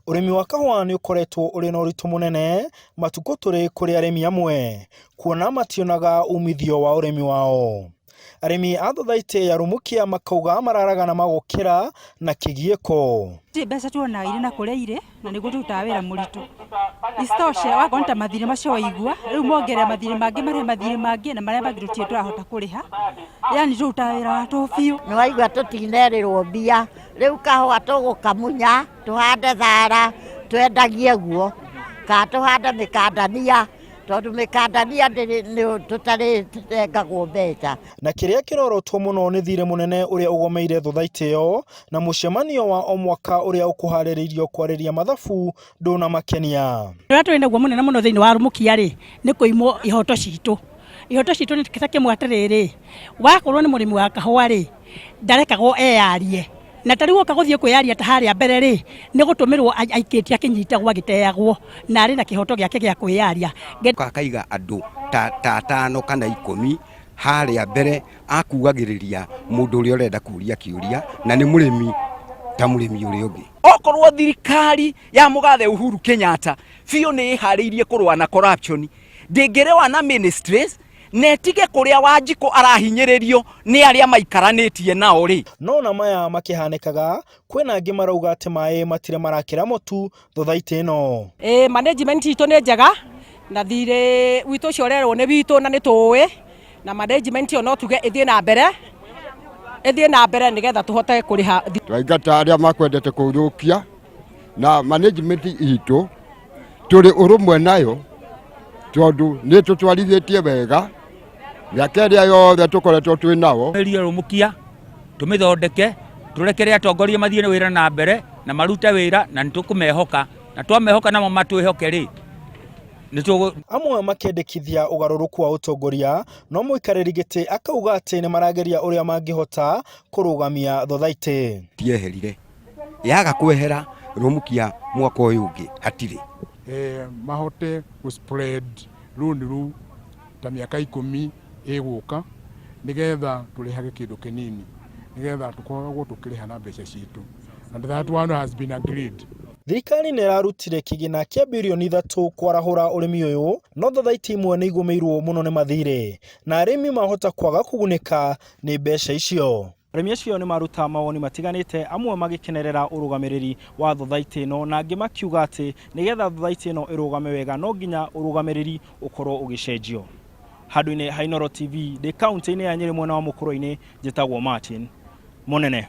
Ũrĩmi wa kahũa nĩ ũkoretwo ũrĩ na ũritũ mũnene matukũ tũrĩ kũrĩ arĩmi amwe, kuona mationaga umithio wa ũrĩmi wao. Arĩmi a thothaitĩ ya Rumukia makauga mararagana magũkĩra na kĩgiĩko. Gũtirĩ mbeca tuonaga irĩ na kũrĩa irĩ na nĩguo tũrutaga wĩra mũritũ. Isitoshe wakorwo nĩ ta mathirĩ macio waigua, rĩu mongerere mathirĩ mangĩ marĩhe mathirĩ mangĩ na marĩa mangĩ tũtirĩ tũrahota kũrĩha, yaani tũrutaga wĩra wa tũhũ biũ. Nĩ waigua tũtinerĩrwo mbia, rĩu kahũa tũgũkamunya tũhande thara twendagie guo, kana tũhande mĩkandania tondũ mĩkandania ndĩrĩ tũtarĩ mbeca. Na kĩrĩa kĩrorotwo mũno nĩ thirĩ mũnene ũrĩa ũgomeire thothaitĩ ĩyo na mũcemanio wa o mwaka ũrĩa ũkũharĩrĩirio kwarĩria mathabu ndũnamakenia. Ũrĩa tũrĩ naguo mũnene mũno thĩinĩ wa Rumukia rĩ, nĩ kũimwo ihoto citũ. Ihoto citũ nĩ ta kĩmwe atĩrĩrĩ, wakorwo nĩ mũrĩmi wa kahũa rĩ, ndarekagwo eyarie. Na ta rĩu oka gũthiĩ kwĩyaria ta harĩa mbere rĩ, nĩ gũtũmĩrwo aikĩtie akĩnyitagwo agĩteagwo, na arĩ na kĩhoto gĩake gĩa kwĩyaria. Akaiga andũ ta atano kana ikũmi harĩa mbere akugagĩrĩria mũndũ ũrĩa ũrenda kũria kĩũria na nĩ mũrĩmi ta mũrĩmi ũrĩa ũngĩ. Okorwo thirikari ya mũgathe Uhuru Kenyatta biũ nĩ ĩharĩirie kũrũa na corruption, ndĩngĩrũa na ministries na ĩtige kũrĩa Wanjikũ arahinyĩrĩrio nĩ arĩa maikaranĩtie nao rĩ. No ona maya makĩhanĩkaga, kwĩna angĩ marauga atĩ maĩ matirĩ marakĩra mũtu thothaitĩ ĩno. Ĩĩ management itũ nĩ njega na thirĩ witũ ũcio ũrerwo nĩ witũ na nĩ tũĩ na management ĩyo no tuge ĩthiĩ na mbere ĩthiĩ na mbere nĩgetha tũhote kũrĩha. Twaingata arĩa makwendete kũthũkia na management itũ tũrĩ ũrũmwe nayo tondũ nĩ tũtwarithĩtie wega mĩaka ĩrĩa yothe tũkoretwo twĩ nao. Ria Rũmũkia tũmĩthondeke tũrekere atongoria mathiĩ na wĩra na mbere na marute wĩra na nĩ tũkũmehoka na twamehoka namo matwĩhoke rĩ nĩ tũgũ Amwe makendekithia ũgarũrũku wa ũtongoria, no mũikarĩri gĩtĩ akauga atĩ nĩ marageria ũrĩa mangĩhota kũrũgamia thothaitĩ. Tieherire yaga kwehera Rũmũkia mwaka ũyũ ũngĩ hatirĩ. Mahote gũ spread loan rũu ta mĩaka ikũmi ĩgũka nĩgetha tũrĩhage kĩndũ kĩnini nĩgetha tũkoragwo tũkĩrĩha na mbeca citũ and that one has been agreed. Thirikari nĩ ĩrarutire kĩgĩna kĩa birioni ithatũ kwarahũra ũrĩmi ũyũ, no thothaitĩ imwe nĩ igũmĩirwo mũno nĩ mathirĩ na arĩmi mahota kwaga kũgunĩka nĩ mbeca icio. Arĩmi acio nĩ maruta mawoni matiganĩte, amwe magĩkenerera ũrũgamĩrĩri wa thothaitĩ ĩno na angĩ makiuga atĩ nĩgetha thothaitĩ ĩno ĩrũgame wega no nginya ũrũgamĩrĩri ũkorwo ũgĩcenjio. Handũ-inĩ ha Inooro TV ndĩ kauntĩ-inĩ ya Nyĩrĩ mwena wa Mũkũrwe-inĩ, njĩtagwo Martin Mũnene.